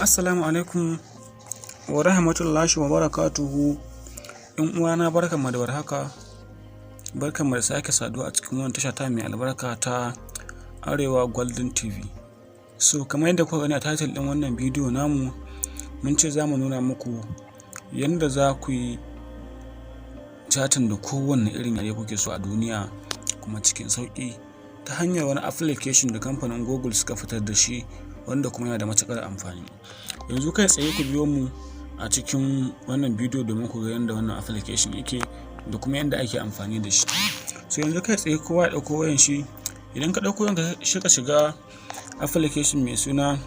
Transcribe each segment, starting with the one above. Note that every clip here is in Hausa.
Assalamu alaikum wa rahmatullahi wa barakatuhu. ‘Yan uwana, barkanmu da warhaka, barkanmu da sake saduwa a cikin wannan tasha ta mai albarka ta Arewa Golden TV. So kamar yadda kuka gani a title ɗin wannan bidiyo namu, mun ce za mu nuna muku yanda za ku yi chatting da kowanne irin yare kuke so a duniya, kuma cikin sauƙi, ta hanyar wani application da kamfanin Google suka fitar da shi, wanda kuma yana da matuƙar amfani. Yanzu kai tsaye ku biyo mu a cikin wannan bidiyo domin ku ga yanda wannan application yake da kuma yanda ake amfani da shi. So yanzu kai tsaye kowa ya ɗauko wayan shi. Idan ka ɗauko wayanka, sai ka shiga application mai suna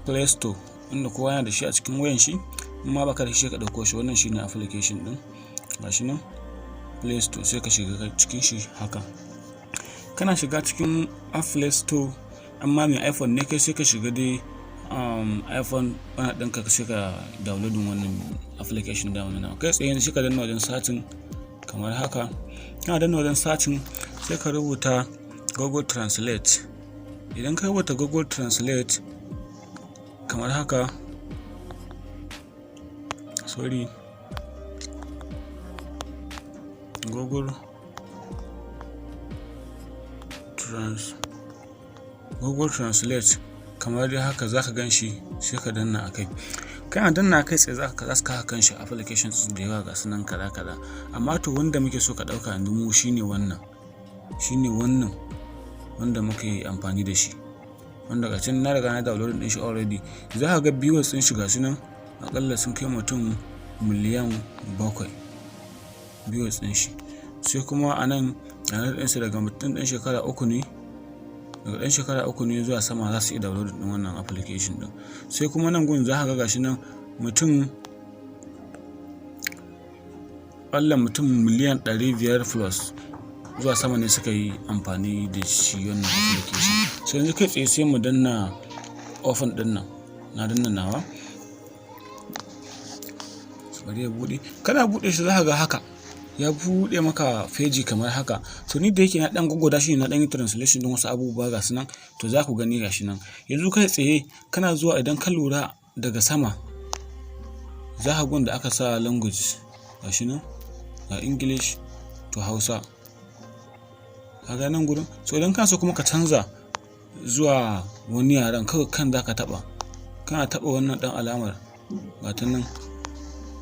Play Store, wanda kowa yana da shi a cikin wayan shi. In ma baka da shi, ka ɗauko shi. Wannan shine application ɗin, ga shi nan Play Store. Sai ka shiga cikin shi haka. Kana shiga cikin Play Store, amma mai iPhone ne kai, sai ka shiga dai iPhone wannan ɗinka, sai ka downloading wannan application da wannan. Kai tsaye sai ka danna wajen searching kamar haka. Kana danna wajen searching, sai ka rubuta Google Translate. Idan ka rubuta Google Translate kamar haka, sorry, Google Translate kamar dai haka, za ka gan shi, sai ka danna a kai. Kana danna kai tsaye za su kawo kan shi applications da yawa, ga su nan kala kala. Amma to wanda muke so ka ɗauka yanzu mu shine wannan wanda muke amfani da shi, wanda ga na riga na download ɗin shi already. Za ka ga viewers ɗin shi, ga su nan, aƙalla sun kai mutum 7,000,000 viewers ɗin shi. Sai kuma a nan ɗinsa daga mutum ɗan shekara 3 ne, daga ɗan shekara 3 ne zuwa sama za su iya download ɗin wannan application ɗin. Sai kuma nan gun za ka ga gashi nan mutum ƙalla mutum 500,000,000 plus zuwa sama ne suka yi amfani da shi wannan application. So yanzu kai tsaye sai mu danna open ɗin nan. Na danna nawa, bari ya buɗe. Kana buɗe shi, za ka ga haka ya buɗe maka feji kamar haka. To ni da yake na ɗan gwaggwada shi, na ɗan yi translation ɗin wasu abubuwa, ga su nan. To za ku gani, gashi nan. Yanzu kai tsaye kana zuwa, idan ka lura daga sama, za ka gun da aka sa language, gashi nan, ga English to Hausa, ka ga nan gurin. So idan kana so kuma ka canza zuwa wani yaren, kawai kan za ka taɓa. Kana taɓa wannan ɗan alamar, ga ta nan,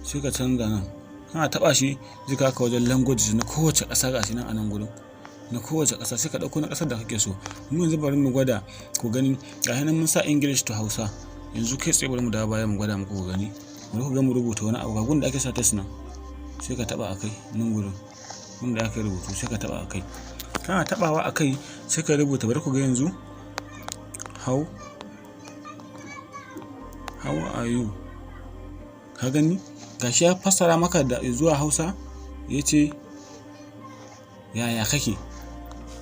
sai ka canza nan. Kana taɓa shi, zai kawo ka wajen languages na kowace ƙasa, gashi nan a nan gurin, na kowace ƙasa. Sai ka ɗauko na ƙasar da kake so. Mu yanzu bari mu gwada ku gani. Gashi nan mun sa English to Hausa. Yanzu kai tsaye bari mu dawo baya mu gwada muku ku gani. Bari ku ga mu rubuta wani abu. Ga gun da ake sa text nan, sai ka taɓa akai nan gurin, gun da aka rubutu, sai ka taɓa akai. Kana taɓawa akai, sai ka rubuta. Bari ku ga yanzu, How are you?" Ka gani, gashi ya fassara maka da zuwa Hausa, ya ce "Yaya kake?"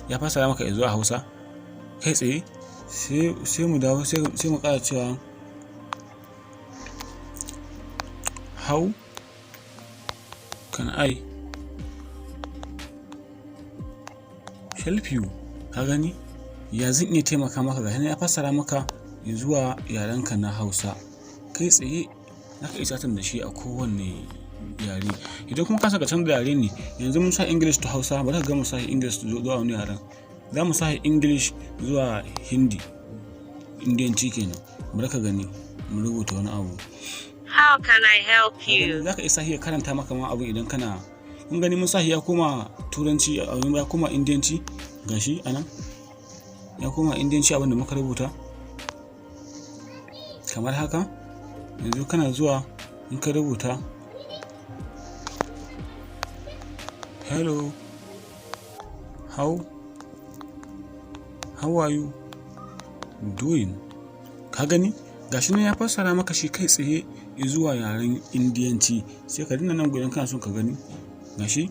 Ya fassara maka zuwa Hausa kai tsaye. Sai mu dawo, sai mu ƙara cewa "How can I help you?" Ka gani, "Ya zan iya taimaka maka?" Gashi ya fassara maka zuwa yarenka na Hausa. Kai tsaye za ka iya chatting da shi a kowanne yare. Idan kuma ka ka canza yare ne, yanzu mun sa English to Hausa, bari ka ga mu sa English zuwa wani yaren. Za mu sa English zuwa Hindi, Indiyanci kenan. Bari ka gani mu rubuta wani abu. How can I help you? Za ka iya iya karanta maka ma abu idan kana. Kun gani, mun sa ya koma Turanci, ya koma Indiyanci. Gashi anan ya koma Indiyanci, abin da muka rubuta kamar haka. Yanzu kana zuwa, in ka rubuta "Hello, how are you doing?" Ka gani, gashi nan ya fassara maka shi kai tsaye zuwa yaren Indiyanci. Sai ka danna nan gurin, kana son ka gani, gashi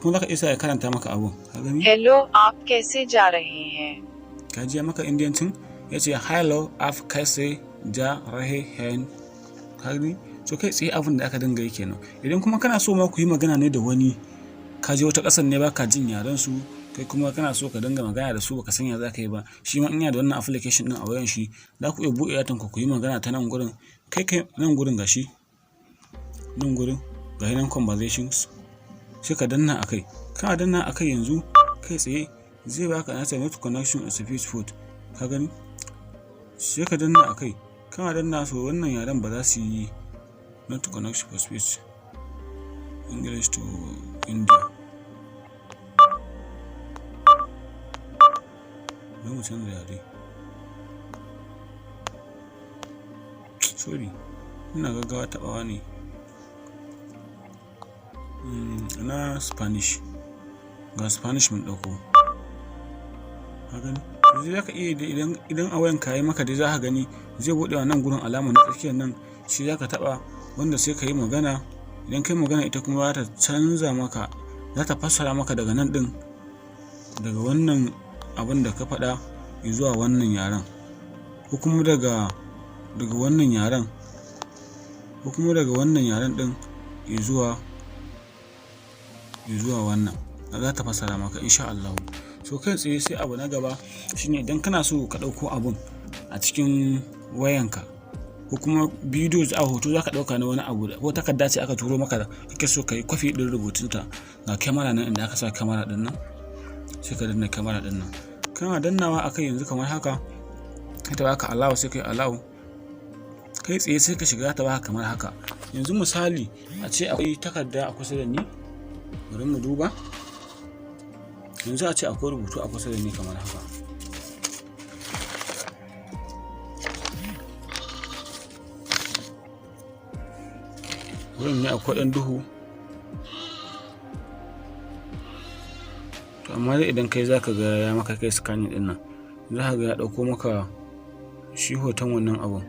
kuma za ka isa ya karanta maka abun. Ka gani? Hello, आप कैसे जा रहे हैं? Ka ji maka Indiyancin, ya ce "Hello, आप कैसे जा रहे हैं?" Ka gani? So kai tsaye abin da aka dinga yi kenan. Idan kuma kana so ma ku yi magana ne da wani, ka je wata ƙasar ne baka jin yaren su, Kai kuma kana so ka dinga magana da su, baka san ya za ka yi ba. Shi ma in yana da wannan application ɗin a wayan shi, za ku iya buɗe datan ku, ku yi magana ta nan gurin. Kai kai nan gurin, gashi nan gurin, ga nan conversations, sai ka danna a kai. Kana danna a kai yanzu, kai tsaye zai baka nasa "Not connection a speech food". Ka gani, sai ka danna a kai. Kana danna, so wannan yaren ba za su yi not connection for speech English to India. Bari mu canza yare. Sorry, ina gaggawa taɓawa ne. Na Spanish, ga Spanish mun ɗauko. Ka gani, yanzu za ka iya, idan a wayanka ya yi maka dai, za ka gani zai buɗe wa nan gurin alama na tsakiyar nan, shi za ka taɓa, wanda sai ka yi magana. Idan ka yi magana, ita kuma za ta canza maka, za ta fassara maka daga nan ɗin, daga wannan abin da ka faɗa zuwa wannan yaren, ko kuma daga wannan yaren, ko kuma daga wannan yaren ɗin zuwa wannan, za ta fassara maka insha Allahu. So kai tsaye, sai abu na gaba shine idan kana so ka ɗauko abun a cikin wayanka, ko kuma bidiyo a hoto za ka ɗauka na wani abu, ko takarda ce aka turo maka da kake so ka yi kwafi ɗin rubutunta, ga kyamara nan inda aka sa kyamara ɗin nan, sai ka danna kyamara ɗin nan. Kana dannawa akai yanzu kamar haka, ta baka allow, sai kai allow. Kai tsaye sai ka shiga, ta baka kamar haka. Yanzu misali a ce akwai takarda a kusa da ni, bari mu duba. Yanzu a ce akwai rubutu a kusa da ni kamar haka. Wurin ne akwai ɗan duhu, to amma dai idan kai za ka ga ya maka kai scanning ɗin nan, za ka ga ya ɗauko maka shi hoton wannan abun.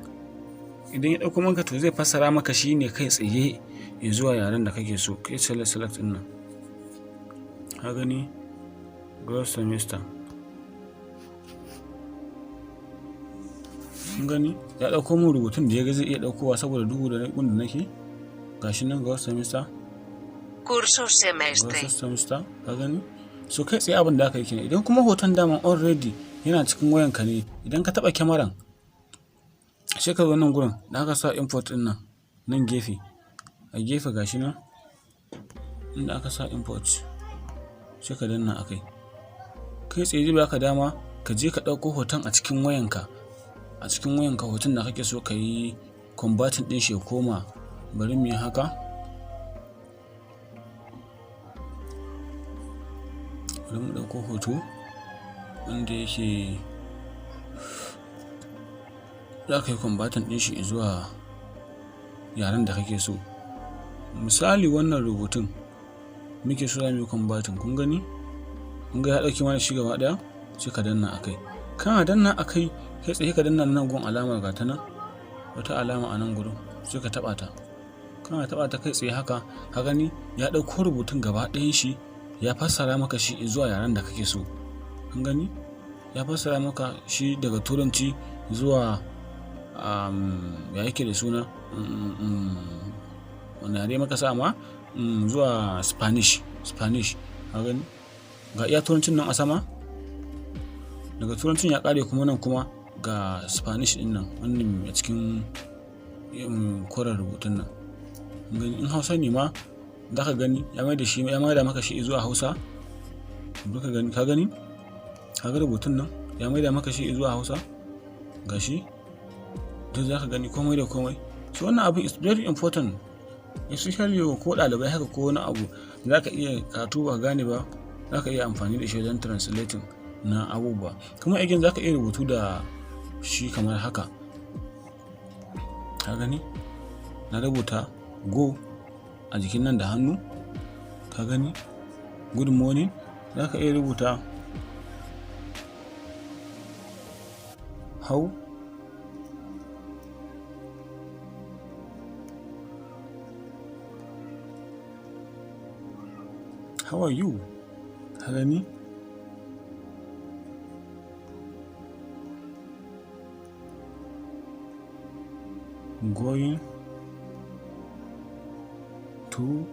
Idan ya ɗauko maka, to zai fassara maka shi ne kai tsaye zuwa yaren da kake so. Kai select ɗin nan, ka gani, growth semester. Kun gani, ya ɗauko min rubutun da ya ga zai iya ɗaukowa saboda duhu da da nake. Gashi nan, growth semester. Curso semestre. Growth semester, ka gani. So kai tsaye abin da aka yi kenan. Idan kuma hoton daman already yana cikin wayanka ne, idan ka taɓa kyamaran, sai ka zo nan gurin da aka sa import ɗin nan, nan gefe, a gefe, gashi nan inda aka sa import, sai ka danna a kai. Kai tsaye zai baka dama ka je ka ɗauko hoton a cikin wayanka, hoton da kake so ka yi converting ɗin shi ya koma. Bari mu yi haka, bari mu ɗauko hoto wanda yake za ka yi converting ɗin shi zuwa yaren da kake so. Misali, wannan rubutun muke so za mu yi converting. Kun gani, kun ga ya ɗauki mana shi gaba ɗaya. Sai ka danna a kai. Kana danna a kai, kai tsaye ka danna nan gun alamar, ga ta nan, wata alama a nan gurin, sai ka taɓa ta. Kana taɓa ta kai tsaye haka, ka gani, ya ɗauko rubutun gaba ɗayan shi, ya fassara maka shi zuwa yaren da kake so. Kun gani, ya fassara maka shi daga Turanci zuwa ya yake da suna, wani yare maka sa ma, zuwa Spanish. Ka gani, ga iya Turancin nan a sama, daga Turancin ya ƙare kuma nan kuma ga Spanish ɗin nan, wannan a cikin koren rubutun nan. Gani, in Hausa ne ma za ka gani ya mai da shi, ya mai da maka shi zuwa Hausa. Ka gani, ka gani, ka ga rubutun nan ya mai da maka shi zuwa Hausa. Gashi duk za ka gani komai da komai. So wannan abin is very important, especially ko ɗalibai haka, ko wani abu za ka iya karatu ba gane ba, za ka iya amfani da shi wajen translating na abubuwa. Kuma again, za ka iya rubutu da shi kamar haka. Ka gani, na rubuta "go" a jikin nan da hannu. Ka gani, "Good morning". Za ka iya rubuta "How are you?" Ka gani, "Going to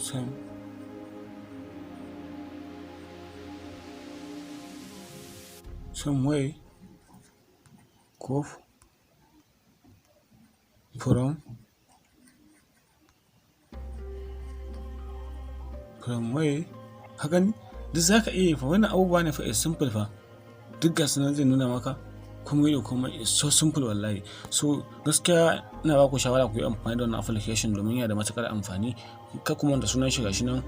Same way cough from way. Ka gani, duk za ka iya yi fa. Wannan abubuwa ne fa, is simple fa. Duk gasu nan zai nuna maka komai da komai, is so simple wallahi. So gaskiya ina ba ku shawara ku yi amfani da wannan application domin yana da matuƙar amfani. Kar ku manta sunan shi, gashi nan,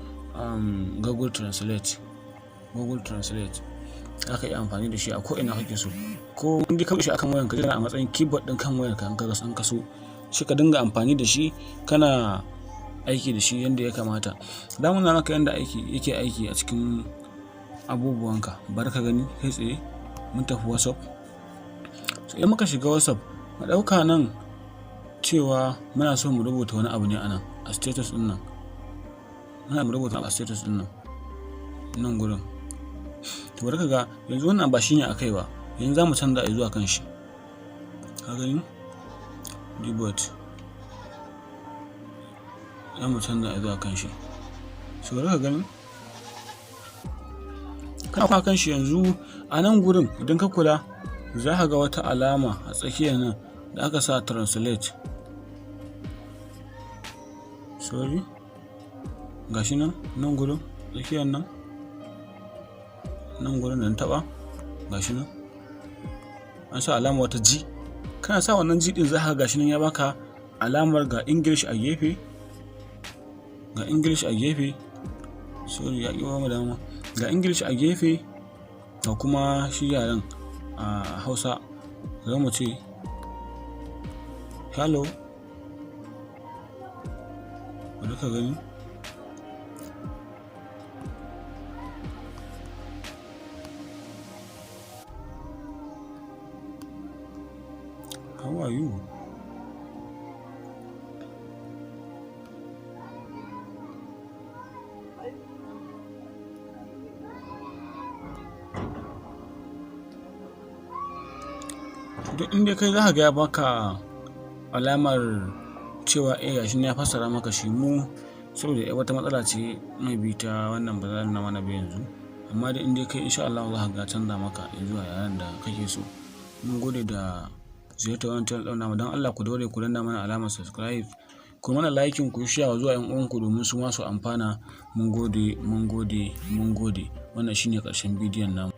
Google Translate. Google Translate, za ka iya amfani da shi a ko ina kake so. Ko in dai ka shi akan wayanka, zai a matsayin keyboard ɗin kan wayarka. In ka an ka so shi, ka dinga amfani da shi, kana aiki da shi yanda ya kamata. Za mu nuna maka yanda aiki yake aiki a cikin abubuwanka. Bari ka gani kai tsaye. Mun tafi WhatsApp. So idan muka shiga WhatsApp, mu ɗauka nan cewa muna so mu rubuta wani abu ne a nan a status ɗin nan. Muna mu rubuta a status ɗin nan, nan gurin. To bari ka ga yanzu, wannan ba shine a kai ba. Yanzu za mu canza zuwa kan shi. Ka gani, keyboard, za mu canza zuwa kan shi. So bari ka gani, kana kan shi yanzu. A nan gurin, idan ka kula, za ka ga wata alama a tsakiyar nan da aka sa translate. Sorry, gashi nan, nan gurin tsakiyar nan, nan gurin da na taɓa, gashi nan an sa alama wata G. Kana sa wannan G din, za ka ga gashi nan ya baka alamar ga English a gefe, ga English a gefe. Sorry, ya ƙi ba mu dama. Ga English a gefe, ga kuma shi yaren a Hausa. Za mu ce hello. Bari ka gani. How are you? Duk inda kai, za ka ga ya baka alamar cewa eh, gashi nan ya fassara maka shi. Mu saboda wata matsala ce mai bi ta wannan, ba za nuna mana ba yanzu, amma dai in dai kai, insha Allah za ka ga canza maka zuwa yaren da kake so. Mun gode da ziyartar wannan channel ɗin namu. Don Allah ku daure ku danna mana alamar subscribe, ku mana liking, ku share zuwa ƴan uwanku domin su ma su amfana. Mun gode, mun gode, mun gode. Wannan shine ƙarshen bidiyon namu.